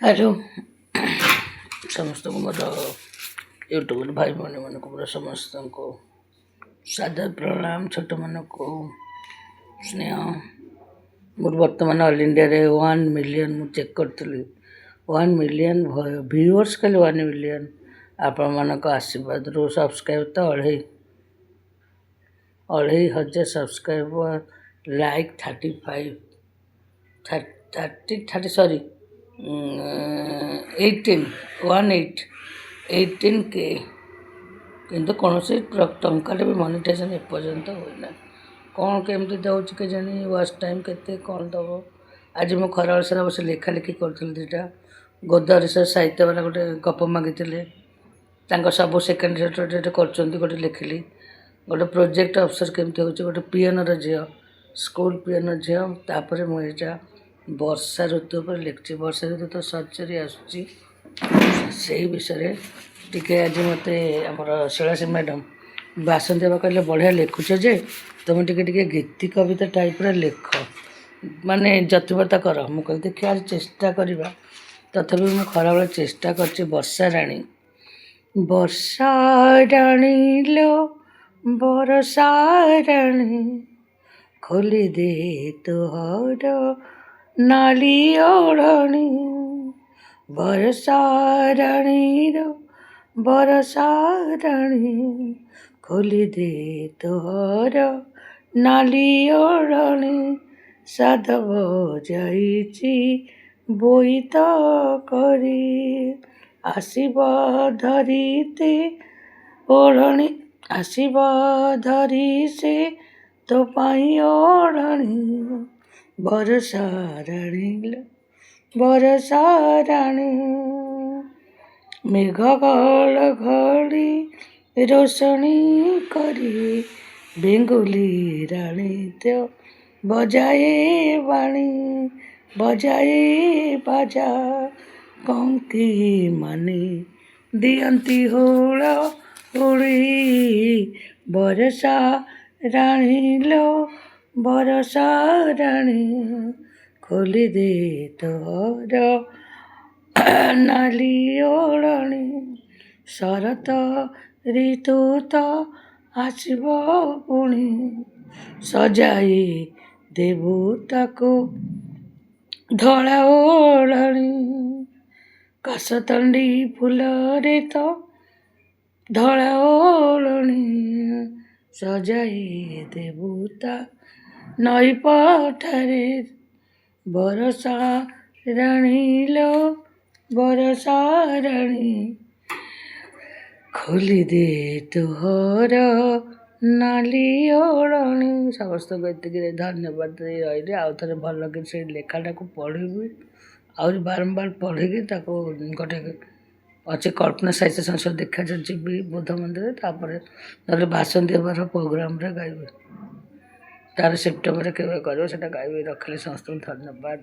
Hello, ସମସ୍ତଙ୍କୁ, ମୋର ୟୁଟ୍ୟୁବର ଭାଇ ଭଉଣୀମାନଙ୍କୁ ମୋର ସମସ୍ତଙ୍କୁ ସାଦର ପ୍ରଣାମ, ଛୋଟମାନଙ୍କୁ ସ୍ନେହ। ମୋର ବର୍ତ୍ତମାନ ଅଲ୍ ଇଣ୍ଡିଆରେ 1 ମିଲିୟନ୍, ମୁଁ ଚେକ୍ କରିଥିଲି, 1 ମିଲିୟନ୍ ଭିଉଅର୍ସ, ଖାଲି 1 ମିଲିୟନ୍ ଆପଣମାନଙ୍କ ଆଶୀର୍ବାଦରୁ। ସବସ୍କ୍ରାଇବ୍ ତ 2500 subscriber, like 35, 30, 30, sorry, 18, 18, 18K। କିନ୍ତୁ କୌଣସି ଟଙ୍କାଟେ ବି ମନିଟାଇଜେସନ୍ ଏପର୍ଯ୍ୟନ୍ତ ହୋଇନାହିଁ। କ'ଣ କେମିତି ଦେଉଛି କେଜାଣି, ୱାଚ୍ ଟାଇମ୍ କେତେ କ'ଣ ଦେବ। ଆଜି ମୁଁ ଖରାବେଳ ସାରା ବସି ଲେଖାଲେଖି କରୁଥିଲି। ଦୁଇଟା ଗୋଦାବରୀଶ ସାହିତ୍ୟ ବାଲା ଗୋଟେ ଗପ ମାଗିଥିଲେ, ତାଙ୍କ ସବୁ ସେକେଣ୍ଡ ସଟରଡେରେ କରୁଛନ୍ତି। ଗୋଟେ ଲେଖିଲି, ଗୋଟେ ପ୍ରୋଜେକ୍ଟ ଅଫିସର କେମିତି ହେଉଛି, ଗୋଟେ ପିଅନର ଝିଅ, ସ୍କୁଲ ପିଅନ ଝିଅ। ତାପରେ ମୁଁ ଏଇଟା ବର୍ଷା ଋତୁ ଉପରେ ଲେଖିଛି। ବର୍ଷା ଋତୁ ତ ସରି ସରି ଆସୁଛି, ସେଇ ବିଷୟରେ ଟିକେ। ଆଜି ମୋତେ ଆମର ଶିଳାଶ୍ରୀ ମ୍ୟାଡ଼ାମ୍, ବାସନ୍ତୀ ବାବା କହିଲେ, "ବଢ଼ିଆ ଲେଖୁଛ ଯେ, ତୁମେ ଟିକେ ଟିକେ ଗୀତି କବିତା ଟାଇପ୍ର ଲେଖ, ମାନେ ଯତିବତା କର।" ମୁଁ କହିଲି, "ଦେଖିବା, ଆଜି ଚେଷ୍ଟା କରିବା।" ତଥାପି ମୁଁ ଖରାବେଳେ ଚେଷ୍ଟା କରିଛି। ବର୍ଷା ରାଣୀ। ବର୍ଷା ରାଣୀ ଲୋ ବରଷା ରାଣୀ, ଖୋଲି ଦେ ତୋହର ନାଲି ଓଢ଼ଣୀ। ବରଷା ରାଣୀର ବରଷା ରାଣୀ, ଖୋଲି ଦେ ତୋହର ନାଲି ଓଢ଼ଣୀ। ସାଧବ ଯାଇଛି ବୋଇତ କରି, ଆସିବ ଧରିତେ ଓଢ଼ଣୀ, ଆସିବ ଧରି ସେ ତୋ ପାଇଁ ଓଢ଼ଣୀ। ବରଷା ରାଣୀ ଲୋ ବରଷା ରାଣୀ। ମେଘ ଘଡ଼ଘଡ଼ି ରୋଷଣୀ କରି, ବେଙ୍ଗୁଲି ରାଣୀ ତ ବଜାଏ ବାଣୀ, ବଜାଏ ବାଜା। କଙ୍କି ମାନେ ଦିଅନ୍ତି ହୁଳ ହୁଳି। ବରଷା ରାଣୀ ଲୋ ବରଷା ରାଣୀ, ଖୋଲି ଦେ ତୋର ନାଲି ଓଢ଼ଣୀ। ଶରତ ଋତୁ ତ ଆସିବ ପୁଣି, ସଜାଇ ଦେବୁ ତାକୁ ଧଳା ଓଢ଼ଣୀ। କାଶତଣ୍ଡି ଫୁଲରେ ତ ଧଳା ଓଢ଼ଣୀ ସଜାଇ ଦେବୁ ତା ନଈ ପଠାରେ। ବରଷା ରାଣୀ ଲୋ ବରଷା ରାଣୀ, ଖୋଲି ଦେ ତୋହର ନାଲି ଓଢ଼ଣୀ। ସମସ୍ତଙ୍କୁ ଏତିକିରେ ଧନ୍ୟବାଦ ଦେଇ ରହିଲି। ଆଉ ଥରେ ଭଲ କରି ସେଇ ଲେଖାଟାକୁ ପଢ଼ିବି, ଆହୁରି ବାରମ୍ବାର ପଢ଼ିକି ତାକୁ ଗୋଟେ ଅଛି କଳ୍ପନା ସାହିତ୍ୟ ସଂସଦ ଦେଖା ଯିବି ବୁଦ୍ଧ ମନ୍ଦିରରେ, ତାପରେ ନହେଲେ ବାସନ୍ତୀ ହେବାର ପ୍ରୋଗ୍ରାମରେ ଗାଇବି। ତାର ସେପ୍ଟେମ୍ବରରେ କେବେ କରିବ, ସେଇଟା ଗାଇବି। ରଖିଲି, ସମସ୍ତଙ୍କୁ ଧନ୍ୟବାଦ।